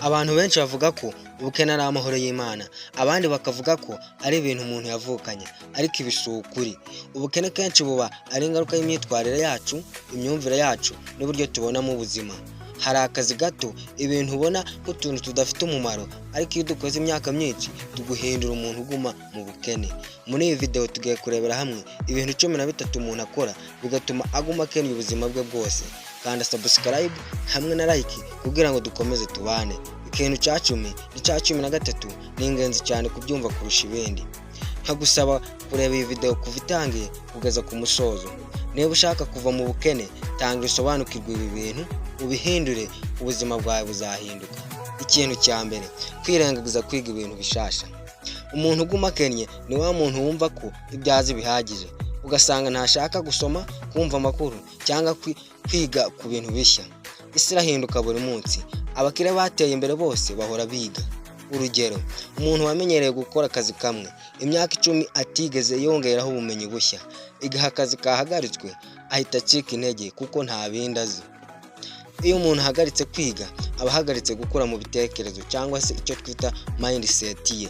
Abantu benshi bavuga ko ubukene ari amahoro y'Imana, abandi bakavuga ko ari ibintu umuntu yavukanye, ariko ibi si ukuri. Ubukene kenshi buba ari ingaruka y'imyitwarire yacu, imyumvire yacu n'uburyo tubonamo ubuzima. Hari akazi gato, ibintu ubona nk'utuntu tudafite umumaro, ariko iyo dukoze imyaka myinshi tuguhindura umuntu uguma mu bukene. Muri iyi video tugiye kurebera hamwe ibintu 13 umuntu akora bigatuma aguma akennye ubuzima bwe bwose. Kanda subscribe hamwe na like kugira ngo dukomeze tubane. Ikintu cya 10 n'icya 13 ni ingenzi cyane kubyumva kurusha ibindi. Nkagusaba kureba iyi video kuva itangiye kugeza ku musozo. Niba ushaka kuva mu bukene, tangira usobanukirwe ibi bintu, ubihindure, ubuzima bwawe buzahinduka. Ikintu cya mbere, kwirengagiza kwiga ibintu bishasha. Umuntu uguma akennye ni wa muntu wumva ko ibyo azi bihagije, ugasanga ntashaka gusoma, kumva amakuru cyangwa kwiga ku bintu bishya. Isi irahinduka buri munsi, abakire bateye imbere bose bahora biga. Urugero, umuntu wamenyereye gukora akazi kamwe imyaka 10 atigeze yongeraho ubumenyi bushya, igihe akazi kahagaritswe ahita acika intege kuko nta bindi azi. Iyo umuntu ahagaritse kwiga, aba ahagaritse gukura mu bitekerezo cyangwa se icyo twita mindset ye.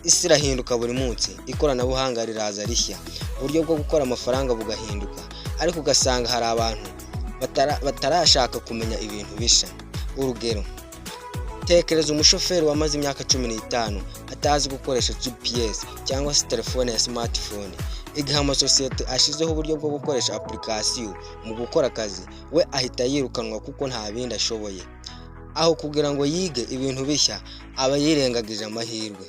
Isi irahinduka buri munsi, ikoranabuhanga riraza rishya, uburyo bwo gukora amafaranga bugahinduka, ariko ugasanga hari abantu batarashaka kumenya ibintu bishya. Urugero, tekereza umushoferi wamaze imyaka 15 atazi gukoresha GPS cyangwa se telefone ya smartphone. Igihe amasosiyete ashyizeho uburyo bwo gukoresha application mu gukora akazi, we ahita yirukanwa kuko nta bindi ashoboye. Aho kugira ngo yige ibintu bishya, aba yirengagije amahirwe.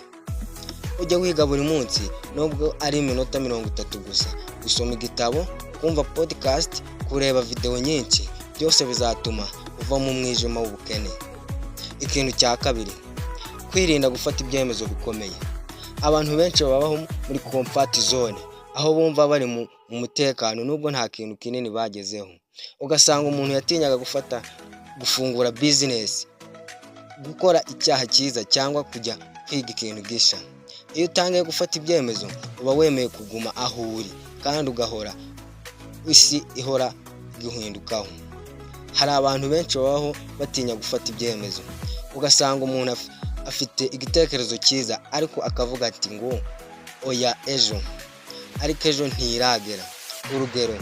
Ujye wiga buri munsi, nubwo ari iminota 30 gusa. Gusoma igitabo, kumva podcast, kureba video nyinshi, byose bizatuma uva mu mwijima w'ubukene. Ikintu cya kabiri, kwirinda gufata ibyemezo bikomeye. Abantu benshi babaho muri comfort zone, aho bumva bari mu mutekano nubwo nta kintu kinini bagezeho. Ugasanga umuntu yatinyaga gufata, gufungura business, gukora icyaha cyiza cyangwa kujya kwiga ikintu gishya. Iyo utangiye gufata ibyemezo, uba wemeye kuguma aho uri kandi ugahora isi ihora iguhindukaho. Hari abantu benshi babaho batinya gufata ibyemezo, ugasanga umuntu afite igitekerezo cyiza ariko akavuga ati ngo oya ejo, ariko ejo ntiragera. Urugero,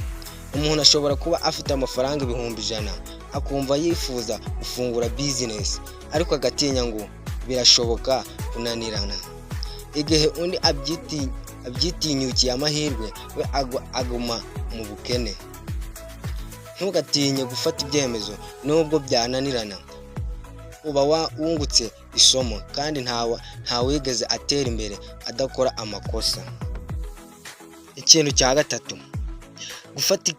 umuntu ashobora kuba afite amafaranga 100,000, akumva yifuza gufungura business, ariko agatinya ngo birashoboka kunanirana. Igihe undi abyitinyukiye amahirwe, we aguma mu bukene. Ntugatinye gufata ibyemezo nubwo byananirana, uba wungutse isomo, kandi ntawigeze atera imbere adakora amakosa. Ikintu cya gatatu, gufata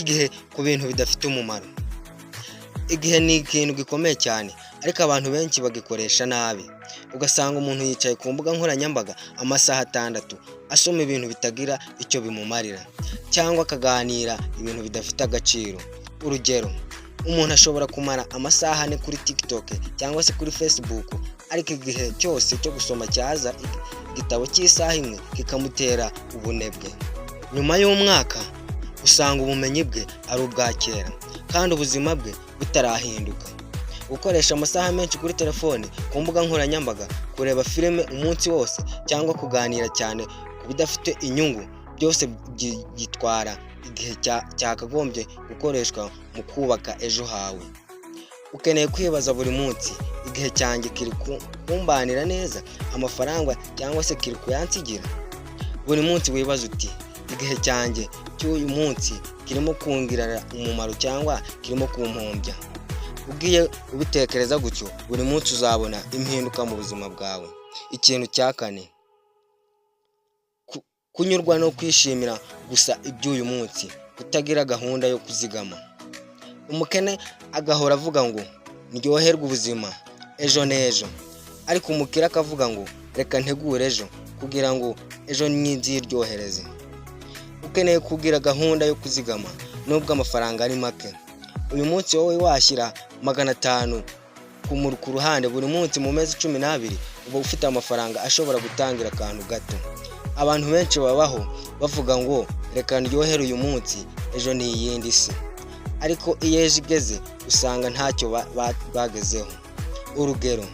igihe ku bintu bidafite umumaro. Igihe ni ikintu gikomeye cyane, ariko abantu benshi bagikoresha nabi. Ugasanga umuntu yicaye ku mbuga nkoranyambaga amasaha 6 asoma ibintu bitagira icyo bimumarira, cyangwa akaganira ibintu bidafite agaciro. Urugero, umuntu ashobora kumara amasaha 4 kuri TikTok cyangwa se kuri Facebook, ariko igihe cyose cyo gusoma cyaza, igitabo cy'isaha imwe kikamutera ubunebwe. Nyuma y'umwaka usanga ubumenyi bwe ari ubwa kera kandi ubuzima bwe butarahinduka. Gukoresha amasaha menshi kuri telefone, ku mbuga nkoranyambaga, kureba filime umunsi wose cyangwa kuganira cyane ku bidafite inyungu, byose byitwara igihe cyakagombye gukoreshwa mu kubaka ejo hawe. Ukeneye kwibaza buri munsi: igihe cyanjye kiri kumbanira neza amafaranga cyangwa se kiri kuyansigira? Buri munsi wibaza uti: igihe cyanjye cy'uyu munsi kirimo kungirira umumaro cyangwa kirimo kumpombya? Ugiye ubitekereza gutyo buri munsi, uzabona impinduka mu buzima bwawe. Ikintu cya kane, kunyurwa no kwishimira gusa iby'uyu munsi, kutagira gahunda yo kuzigama. Umukene agahora avuga ngo ndyoherwe ubuzima, ejo n'ejo, ariko umukire akavuga ngo reka ntegure ejo kugira ngo ejo nziryohereze. Ukeneye kugira gahunda yo kuzigama nubwo amafaranga ari make. Uyu munsi wowe washyira 500 ku ruhande buri munsi, mu mezi 12 uba ufite amafaranga ashobora gutangira akantu gato. Abantu benshi babaho bavuga ngo reka ndyohere uyu munsi, ejo ni iyindi si. Ariko iyo ejo igeze, usanga ntacyo bagezeho. Urugero,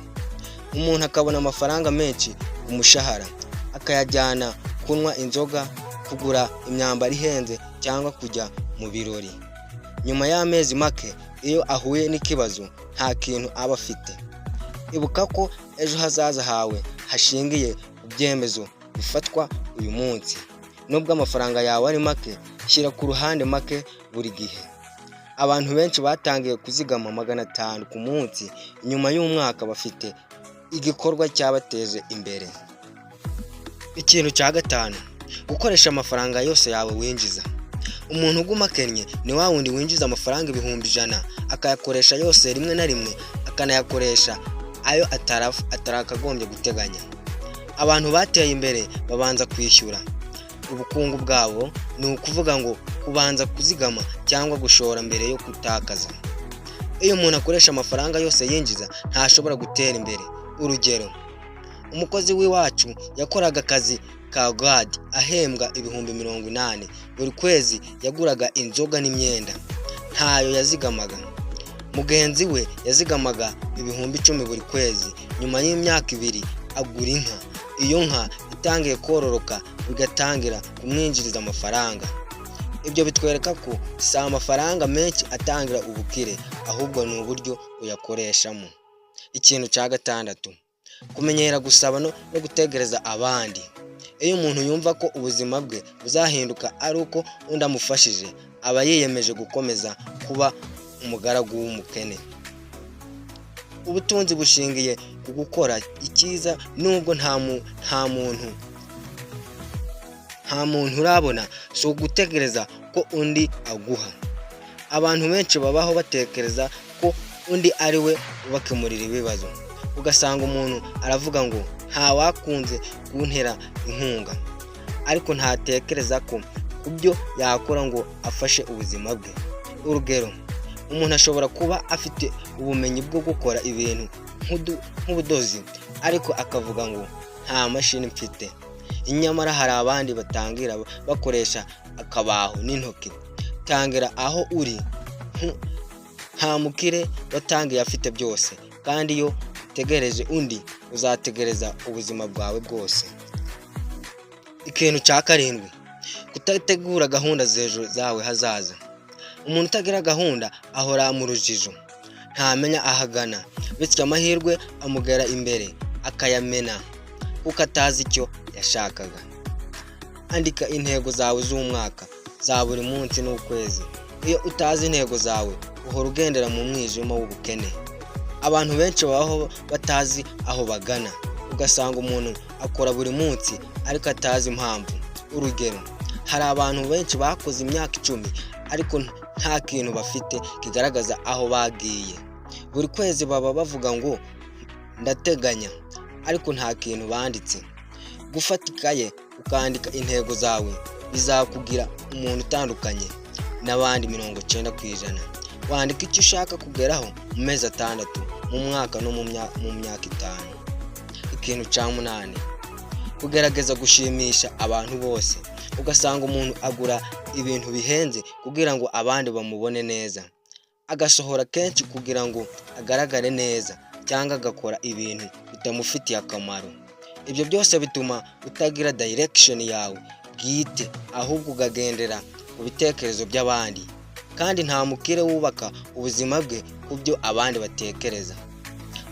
umuntu akabona amafaranga menshi ku mushahara, akayajyana kunywa inzoga, kugura imyambaro ihenze cyangwa kujya mu birori. Nyuma y'amezi make, iyo ahuye n'ikibazo, nta kintu aba afite. Ibuka ko ejo hazaza hawe hashingiye ku byemezo bifatwa uyu munsi. Nubwo amafaranga yawe ari make, shyira ku ruhande make buri gihe. Abantu benshi batangiye kuzigama 500 ku munsi, nyuma y'umwaka bafite igikorwa cyabateje imbere. Ikintu cya gatanu, gukoresha amafaranga yose yawe winjiza. Umuntu uguma akennye ni wa wundi winjiza amafaranga 100,000, akayakoresha yose, rimwe na rimwe akanayakoresha ayo atarakagombye guteganya. Abantu bateye imbere babanza kwishyura ubukungu bwabo, ni ukuvuga ngo kubanza kuzigama cyangwa gushora mbere yo gutakaza. Iyo umuntu akoresha amafaranga yose yinjiza, ntashobora gutera imbere. Urugero, umukozi w'iwacu yakoraga akazi ka guard ahembwa 80,000 buri kwezi. Yaguraga inzoga n'imyenda, ntayo yazigamaga. Mugenzi we yazigamaga 10,000 buri kwezi. Nyuma y'imyaka 2 agura inka. Iyo nka itangiye kororoka, bigatangira kumwinjiriza amafaranga. Ibyo bitwereka ko si amafaranga menshi atangira ubukire, ahubwo ni uburyo uyakoreshamo. Ikintu cya gatandatu, kumenyera gusaba no gutegereza abandi. Iyo umuntu yumva ko ubuzima bwe buzahinduka ari uko undi amufashije, aba yiyemeje gukomeza kuba umugaragu w'umukene. Ubutunzi bushingiye ku gukora icyiza nubwo nta muntu urabona, si ugutegereza ko undi aguha. Abantu benshi babaho batekereza ko undi ari we ubakemurira ibibazo. Ugasanga umuntu aravuga ngo ntawakunze kuntera inkunga, ariko ntatekereza ko ku byo yakora ngo afashe ubuzima bwe. Urugero, umuntu ashobora kuba afite ubumenyi bwo gukora ibintu nk'ubudozi, ariko akavuga ngo nta mashini mfite. Nyamara hari abandi batangira bakoresha akabaho n'intoki. Tangira aho uri. Nta mukire watangiye afite byose, kandi iyo utegereje undi, uzategereza ubuzima bwawe bwose. Ikintu cya karindwi, kutategura gahunda z'ejo zawe hazaza. Umuntu utagira gahunda ahora mu rujijo, ntamenya aho agana, bityo amahirwe amugera imbere akayamena kuko atazi icyo yashakaga. Andika intego zawe z'umwaka, za buri munsi n'ukwezi. Iyo utazi intego zawe, uhora ugendera mu mwijima w'ubukene. Abantu benshi babaho batazi aho bagana. Ugasanga umuntu akora buri munsi ariko atazi impamvu. Urugero, hari abantu benshi bakoze imyaka 10 ariko nta kintu bafite kigaragaza aho bagiye. Buri kwezi baba bavuga ngo ndateganya, ariko nta kintu banditse. Gufata ikaye ukandika intego zawe bizakugira umuntu utandukanye n'abandi 90%. Wandika icyo ushaka kugeraho mu mezi 6, mu mwaka no mu myaka 5. Ikintu cya munani, kugerageza gushimisha abantu bose. Ugasanga umuntu agura ibintu bihenze kugira ngo abandi bamubone neza, agasohora kenshi kugira ngo agaragare neza, cyangwa agakora ibintu bitamufitiye akamaro. Ibyo byose bituma utagira direction yawe bwite, ahubwo ukagendera ku bitekerezo by'abandi. Kandi nta mukire wubaka ubuzima bwe ku byo abandi batekereza.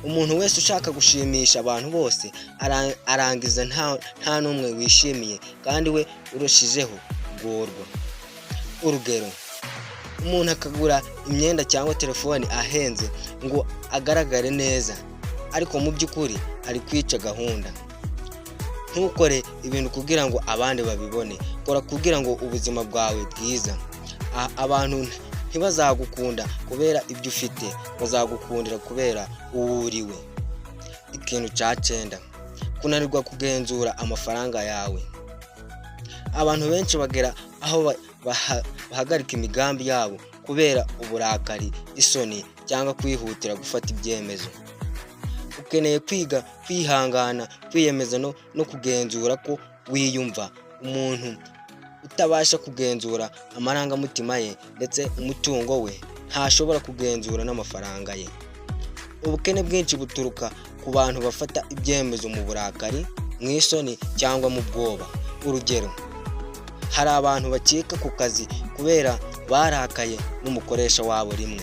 Umuntu wese ushaka gushimisha abantu bose arangiza nta n'umwe wishimiye, kandi we urushijeho kugorwa. Urugero, umuntu akagura imyenda cyangwa telefone ahenze ngo agaragare neza, ariko mu by'ukuri ari kwica gahunda. Ntukore ibintu kugira ngo abandi babibone, kora kugira ngo ubuzima bwawe bwiza. Abantu ntibazagukunda kubera ibyo ufite, bazagukundira kubera uwo uriwe. Ikintu cya cyenda, kunanirwa kugenzura amafaranga yawe. Abantu benshi bagera aho bahagarika imigambi yabo kubera uburakari, isoni cyangwa kwihutira gufata ibyemezo. Ukeneye kwiga kwihangana, kwiyemeza no kugenzura ko wiyumva. Umuntu utabasha kugenzura amarangamutima ye ndetse umutungo we. ntashobora kugenzura n'amafaranga ye. Ubukene bwinshi buturuka ku bantu bafata ibyemezo mu burakari, mu isoni cyangwa mu bwoba. Urugero, hari abantu bacika ku kazi kubera barakaye n'umukoresha wabo rimwe,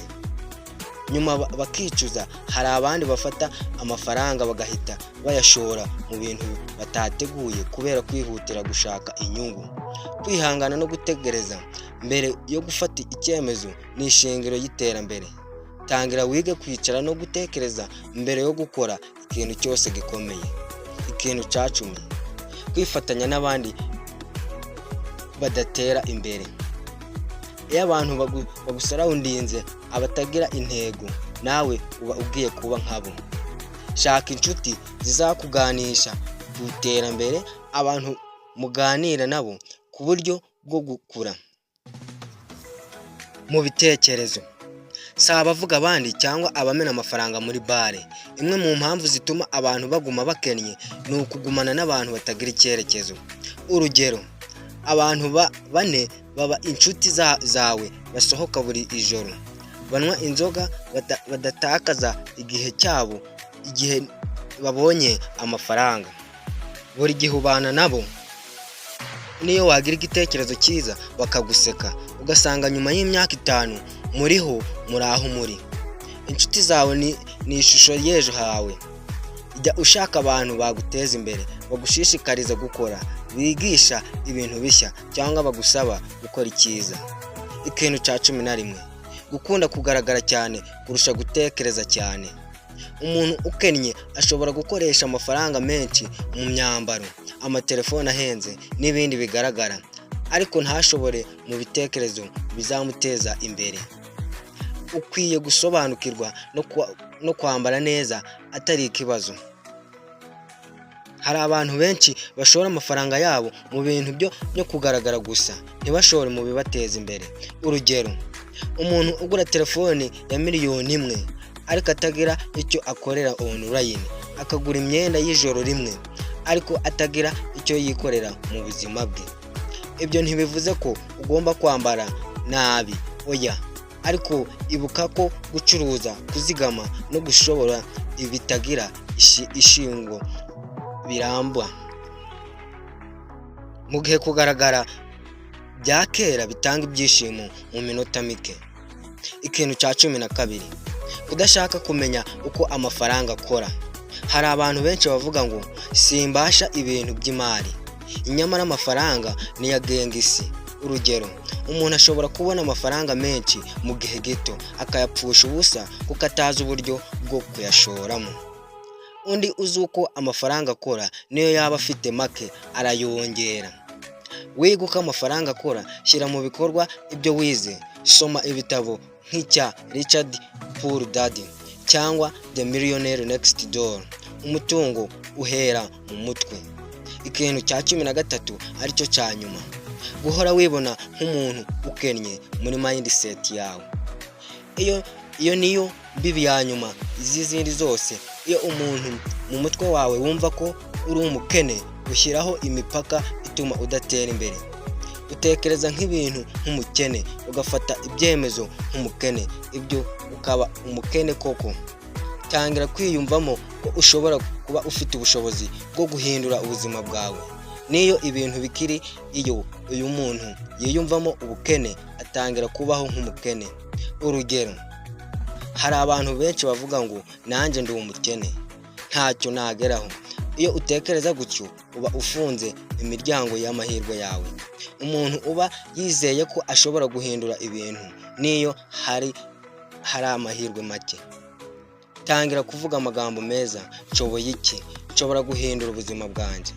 nyuma bakicuza. Hari abandi bafata amafaranga bagahita bayashora mu bintu batateguye kubera kwihutira gushaka inyungu. Kwihangana no gutegereza mbere yo gufata icyemezo ni ishingiro y'iterambere. Tangira wige kwicara no gutekereza mbere yo gukora ikintu cyose gikomeye. Ikintu cya 10: kwifatanya n'abandi badatera imbere. Iyo abantu bagusurroundinze abatagira intego, nawe uba ugiye kuba nkabo. Shaka inshuti zizakuganisha ku iterambere, abantu muganira nabo ku buryo bwo gukura mu bitekerezo, si abavuga abandi cyangwa abamena amafaranga muri bare. Imwe mu mpamvu zituma abantu baguma bakennye ni ukugumana n'abantu batagira icyerekezo. Urugero, abantu bane baba inshuti zawe basohoka buri ijoro, banywa inzoga, badatakaza igihe cyabo igihe babonye amafaranga. Buri gihe ubana nabo, niyo wagira igitekerezo cyiza bakaguseka, ugasanga nyuma y'imyaka 5 muriho muri aho muri. Inshuti zawe ni ishusho y'ejo hawe. Jya ushaka abantu baguteza imbere, bagushishikariza gukora, bigisha ibintu bishya cyangwa bagusaba gukora icyiza. Ikintu cya 11: gukunda kugaragara cyane kurusha gutekereza cyane. Umuntu ukennye ashobora gukoresha amafaranga menshi mu myambaro, amatelefone ahenze n'ibindi bigaragara, ariko ntashobore mu bitekerezo bizamuteza imbere. Ukwiye gusobanukirwa no kwambara neza atari ikibazo. Hari abantu benshi bashora amafaranga yabo mu bintu byo kugaragara gusa, ntibashore mu bibateza imbere. Urugero, umuntu ugura telefone ya miliyoni 1 ariko atagira icyo akorera online, akagura imyenda y'ijoro rimwe ariko atagira icyo yikorera mu buzima bwe. Ibyo ntibivuze ko ugomba kwambara nabi, oya, ariko ibuka ko gucuruza, kuzigama no gushobora bitagira ishingo biramba, mu gihe kugaragara bya kera bitanga ibyishimo mu minota mike. Ikintu cya 12: kudashaka kumenya uko amafaranga akora. Hari abantu benshi bavuga ngo "simbasha ibintu by'imari", nyamara amafaranga niyo agenga isi. Urugero, umuntu ashobora kubona amafaranga menshi mu gihe gito akayapfusha ubusa kuko atazi uburyo bwo kuyashoramo. Undi uzi uko amafaranga akora, niyo yaba afite make arayongera. Wiga uko amafaranga akora, shyira mu bikorwa ibyo wize, soma ibitabo nk'icya Rich Poor Dad cyangwa The Millionaire Next Door. Umutungo uhera mu mutwe. Ikintu cya 13, aricyo cya nyuma: guhora wibona nk'umuntu ukennye muri mindset yawe. Iyo niyo mbibi ya nyuma z'izindi zose. Iyo umuntu mu mutwe wawe wumva ko uri umukene, ushyiraho imipaka ituma udatera imbere. Utekereza nk'ibintu nk'umukene, ugafata ibyemezo nk'umukene, ibyo ukaba umukene koko. Tangira kwiyumvamo ko ushobora kuba ufite ubushobozi bwo guhindura ubuzima bwawe niyo ibintu bikiri. Iyo uyu muntu yiyumvamo ubukene, atangira kubaho nk'umukene. Urugero, hari abantu benshi bavuga ngo "nanjye ndi umukene, ntacyo nageraho". Iyo utekereza gutyo, uba ufunze imiryango y'amahirwe yawe. Umuntu uba yizeye ko ashobora guhindura ibintu niyo hari amahirwe make. Tangira kuvuga amagambo meza: "Nshoboye iki? Nshobora guhindura ubuzima bwanjye."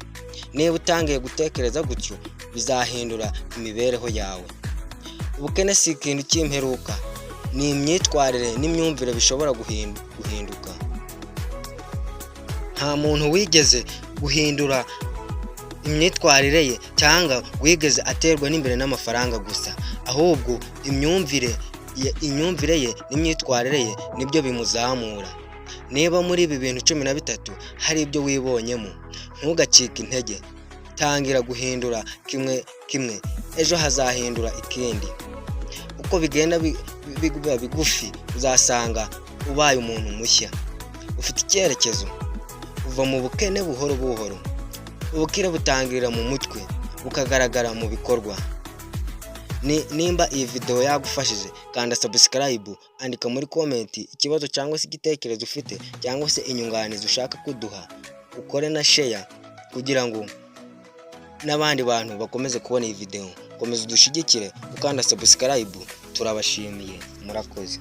Niba utangiye gutekereza gutyo, bizahindura imibereho yawe. Ubukene si ikintu cy'imperuka, ni imyitwarire n'imyumvire bishobora guhinduka. Nta muntu wigeze guhindura imyitwarire ye cyangwa wigeze aterwa n'imbere n'amafaranga gusa, ahubwo imyumvire ye n'imyitwarire ye nibyo bimuzamura. Niba muri ibi bintu 13 hari ibyo wibonyemo, ntugacike intege. Tangira guhindura kimwe kimwe, ejo hazahindura ikindi. Uko Uko bigenda biba bigufi, uzasanga ubaye umuntu mushya ufite icyerekezo. Uva mu bukene buhoro buhoro. Ubukire butangirira mu mutwe, bukagaragara mu bikorwa. Nimba iyi video yagufashije, kanda subscribe, andika muri comment ikibazo cyangwa se igitekerezo ufite cyangwa se inyunganizi ushaka kuduha, ukore na share kugira ngo n'abandi bantu bakomeze kubona iyi video. Komeza udushyigikire ukanda subscribe. Turabashimiye, murakoze.